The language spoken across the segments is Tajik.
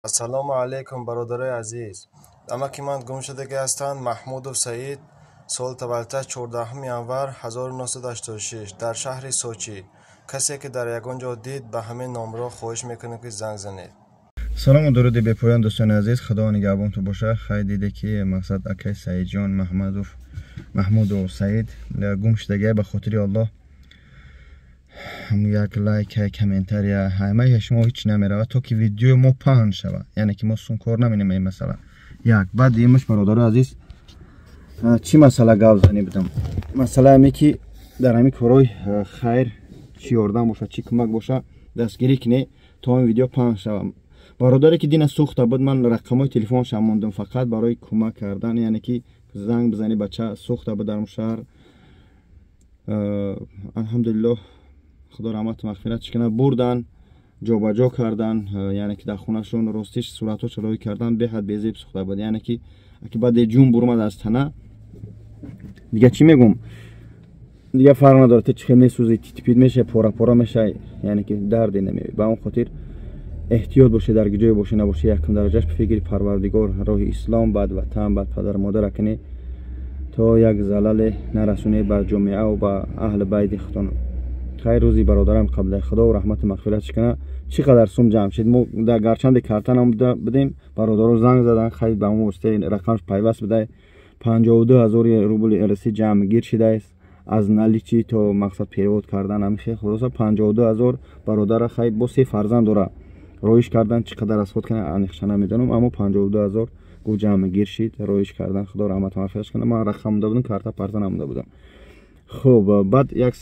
Ассалому алайкум, бародарои азиз. Амаки ман гумшудагӣ ҳастанд, Маҳмудов Саид, соли таваллудаш 14 январ 1986 дар шаҳри Сочи. Касе ки дар ягон ҷо дид, ба ҳамин номро хоҳиш мекунем, ки занг занед. Салому дуруди бепоён, дӯстони азиз, Худо нигаҳбонтон боша. Хай, диде ки мақсад акай Саидҷон Маҳмадов, Маҳмудов Саид гум шудагия. Ба хотири Аллоҳ як лайк, як комментария, ҳамаи шумо ҳеч намеравад, то ки видеои мо паҳн шавад, яъне ки мо сункор наминем ин масъала. Як баъд имаш, бародарои азиз, чӣ масъала гап занӣ будам? Масъала ҳаме ки дар ҳамин корҳои хайр, чӣ ёрдам бошад, чӣ кӯмак боша, дастгирӣ кине, то ин видео паҳн шавад. Бародаре ки дина сӯхта буд, ман рақамҳои телефоншам мондам, фақат барои кӯмак кардан, яъне ки занг бизанӣ. Бача сӯхта буд дар шаҳр. Алҳамдулиллоҳ, Худо раҳмату мағфиратш кунад, бурдан, ҷобаҷо кардан, яъне ки дар хонашон ростиш суратҳошо роҳӣ кардан. Беҳад безеб сӯхта буд, яъне ки баъде ҷун бурмад аз тана, дига чӣ мегум, дига фарқ надорад, ту чӣ хел месӯзи, титпит мешавӣ, пора пора мешавӣ, яъне ки дарде намеёбӣ. Ба он хотир эҳтиёт бошед, дар ҷое бошед, набошед, якум дараҷаш фикри Парвардигор, роҳи ислом, баъд ватан, баъд падару модара кунед, то як залале нарасонед ба ҷомеаву ба аҳли байти худтон. Хайр, рӯзи бародарам қаблаи Худо раҳмату мағфиратш кунад. Чӣ қадар сум ҷамъ шид, мо гарчанде картанам будем, бародаро занг задан, хайр, ба он воситаи рақамш пайваст будай, 52 000 рубли русӣ ҷамъгир шидааст, аз наличный то мақсад перевод кардан, ҳамин хел. Хулоса, 52 000. Бародара, хайр, бо се фарзанд дора, роиш кардан, чӣ қадар расход кунад, аниқша намедонам, аммо 52 000 гуфт ҷамъгир шид, роиш кардан. Худо раҳмату мағфиратш кунад. Ман рақам монда будам, карта парта намонда будам. Хуб, баъд як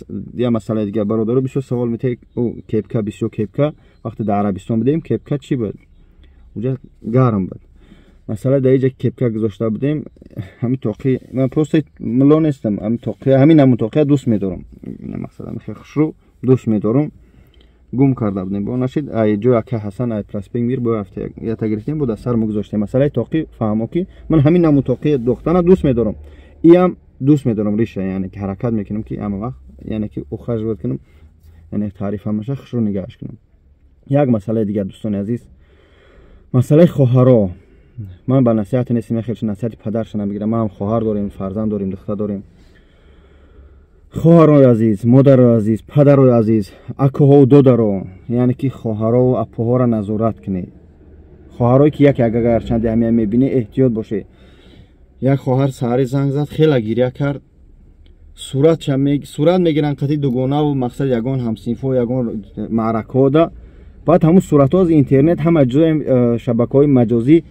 масъалаи дигар, бародаро, бисёр савол метаҳед: кепка, бисёр кепка. Вақте дар Арабистон будем, кепка чӣ буд? Уҷа гарм буд. Масъала, дар иҷа кепка гузошта будем, ҳамин тоқи, ман просто мулло нестам, ҳамин тоқи, ҳамин намун тоқия дӯст медорам, мақсад ҳамин хел хушрӯ дӯст медорам, гум карда будем, бо нашид, ай ҷои ака Ҳасан, ай проспект Мир, бо ята гирифтем, бо дар сар гузоштем. Масъалаи тоқӣ, фаҳмо, ки ман ҳамин намун тоқия дохтана дӯст медорам, иам дӯст медорам, риша, яъне ки ҳаракат мекунам, ки ҳама вақт, яъне ки ухаживать кунам, яъне таърифам наша, хушрӯ нигаҳаш кунам. Як масъалаи дигар, дӯстони азиз, масъалаи хоҳаро. Ман ба насиҳате нестем, яхел насиҳати падарша намегирам, ман ҳам хоҳар дорем, фарзанд дорем, духта дорем. Хоҳарои азиз, модарои азиз, падарои азиз, акоҳову додаро, яъне ки хоҳарову апоҳоро назорат кунед. Хоҳарое ки яке агарчанде ҳамия мебинӣ, эҳтиёт бошед. Як хоҳар саҳари занг зад, хеле гиря кард. Сурат мегиранд қати дугонаву мақсад ягон ҳамсинфо, ягон маъракаҳода, баъд ҳамун суратҳо аз интернет, ҳама ҷои шабакаҳои маҷозӣ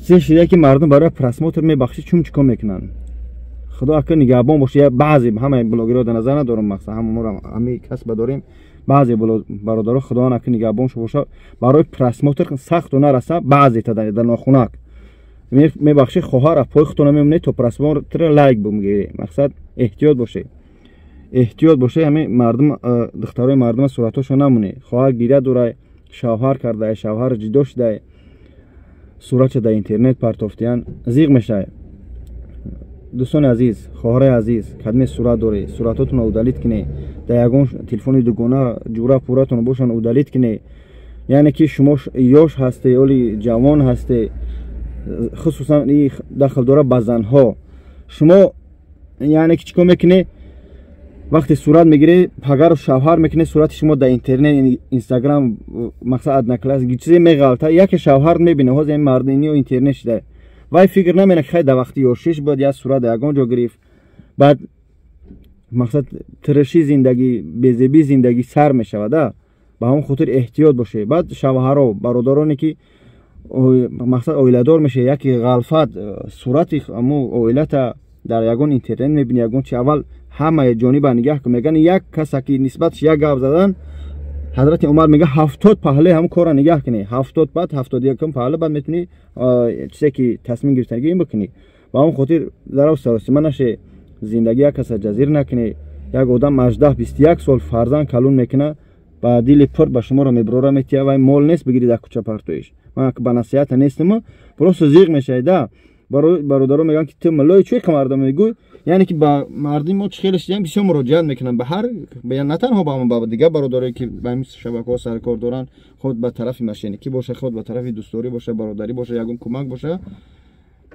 се шида, ки мардум барои просмотр, мебахшӣ, чун чӣ кор мекунанд. Худо ака нигаҳбон боша. Баъзе, ҳамаи блогерро дар назар надорам, мақсад ҳама ҳамаи касба дорем, баъзе бародаро, Худованд ака нигаҳбоншо боша, барои просмотр сахту нараса, баъзета дар нохунак, мебахшӣ, хоҳар апои худтона мемонед, то просмотр, лайк бигирӣ. Мақсад, эҳтиёт боше, эҳтиёт боше. Ҳамин мардум, духтарои мардума суратҳошо намонед. Хоҳар гиря дорай, шавҳар кардае, шавҳар ҷидо шудае, суратша дар интернет партофтиян, зиқ мешавад. Дӯстони азиз, хоҳарои азиз, кадме сурат доред, суратҳотонро удалить кунед, дар ягон телефони дугона ҷура пуратон бошанд, удалить кунед. Яъне ки шумо ёш ҳасте, оли ҷавон ҳасте, хусусан и дахл дора ба занҳо. Шумо, яъне ки чӣ кор мекунед? Вақте сурат мегиред, пагару шавҳар мекунед, сурати шумо дар интернет, Инстаграм, мақсад Одноклассники, чизе меғалта, яке шавҳар мебине. Ҳозир ин мардиниё интернет шуда, вай фикр намена, ки хай, дар вақти ёшиш буд, як сурат ягон ҷо гирифт. Баъд мақсад тириши зиндагӣ, безебии зиндагӣ сар мешавад. Ба ҳамон хотир эҳтиёт бошед. Баъд шавҳаро, бародароне ки мақсад оиладор мешавед, яке ғалфат сурати ҳамун оилата дар ягон интернет мебини, ягон чи, аввал ҳамаи ҷониба нигаҳ кун. Мегӯянд, як каса ки нисбатш як гап задан, ҳазрати Умар мега, 70 паҳлӯи ҳамун корро нигаҳ кунӣ, 70, баъд 71-ум паҳлӯ, баъд метавонӣ чизе ки тасмим гирифтагӣ ин бикунӣ. Ба ҳамон хотир дарав саросима наше, зиндагӣ як каса ҷазир накунӣ. Як одам 18, 21 сол фарзанд калон мекунад, ба дили пур ба шуморо мебирора метия, вай мол нест, бигирӣ дар кӯча партоиш. Ман ба насиҳата нестам, просто зиқ мешавед да. Бародаро мегӯянд, ки ту муллои чӯй мардум мегӯй, яъне ки ба мардуми мо чӣ хеле шидан бисёр муроҷиат мекунанд, ба ҳар, на танҳо ба мо, ба дигар бародарое, ки ба ҳамин шабакаҳо саркор доранд, худ ба тарафи мошенникӣ боша, худ ба тарафи дӯстдорӣ боша, бародарӣ боша, ягон кӯмак боша.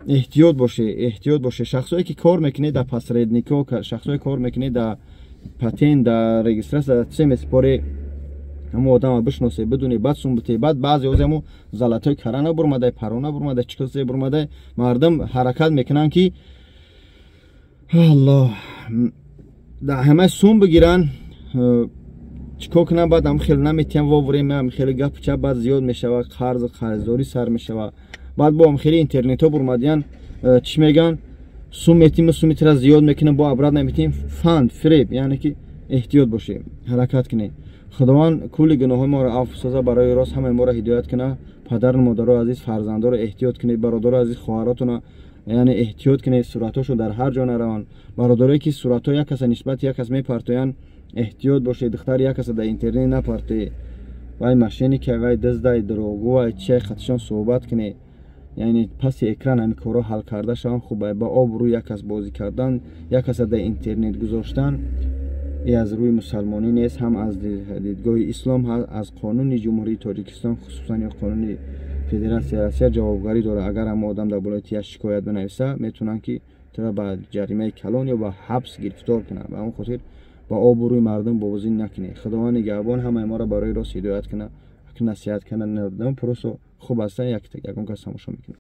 Эҳтиёт боше, эҳтиёт боше. Шахсое ки кор мекунед дар посредник о, шахсое кор мекунед дар патент, дар регистрация, дар се месупоре, ҳамо одама бишносе, бидуне, баъд сум бите. Баъд баъзе ози ҳамо золотой карана бурмадай, парона бурмадай, чӣ касе бурмадай, мардум ҳаракат мекунанд, ки аллоҳ дар ҳамаи сум бигиранд, чӣ кор кунанд. Баъд ҳам хеле наметиҳам, вовремя ҳам хеле гапу чап баъд зиёд мешавад, қарзу қарздорӣ сар мешавад. Баъд бо ҳам хеле интернетҳо бурмадиян, чӣ мегӯянд: сум метим, суми тира зиёд мекунем, бо обратно метим. Фанд фиреб. Яъне ки эҳтиёт бошед, ҳаракат кунед. Худованд кулли гуноҳои моро афв соза, барои рост ҳамаи моро ҳидоят кунад. Падару модарои азиз, фарзандоро эҳтиёт кунед. Бародарои азиз, хоҳаротона яъне эҳтиёт кунед, суратҳошон дар ҳар ҷо нараванд. Бародарое ки суратҳо як каса нисбати як кас мепартоянд, эҳтиёт бошед. Духтари як каса дар интернет напартоед, вай мошенник а, вай диздай, дурӯғгӯ, чиай, қатишон суҳбат кунед. Яъне паси экран ҳамин корҳо ҳал карда шаванд, хуб. Ба обрӯ як кас бозӣ кардан, як каса дар интернет гузоштан и аз рӯи мусалмонӣ нест, ҳам аз дидгоҳи ислом, аз қонуни Ҷумҳурии Тоҷикистон, хусусан ё қонуни Федератсияи Россия ҷавобгарӣ дорад. Агар ҳама одам дар болои тия шикоят бинависа, метавонанд, ки тура ба ҷаримаи калон ё ба ҳабс гирифтор кунанд. Ба ҳамон хотир ба обрӯи мардум бозӣ накунед. Худованд нигаҳбон, ҳамаи моро барои рост ҳидоят кунад, насиҳат кунад. Просто хуб ҳастан, ягон кас тамошо мекунад.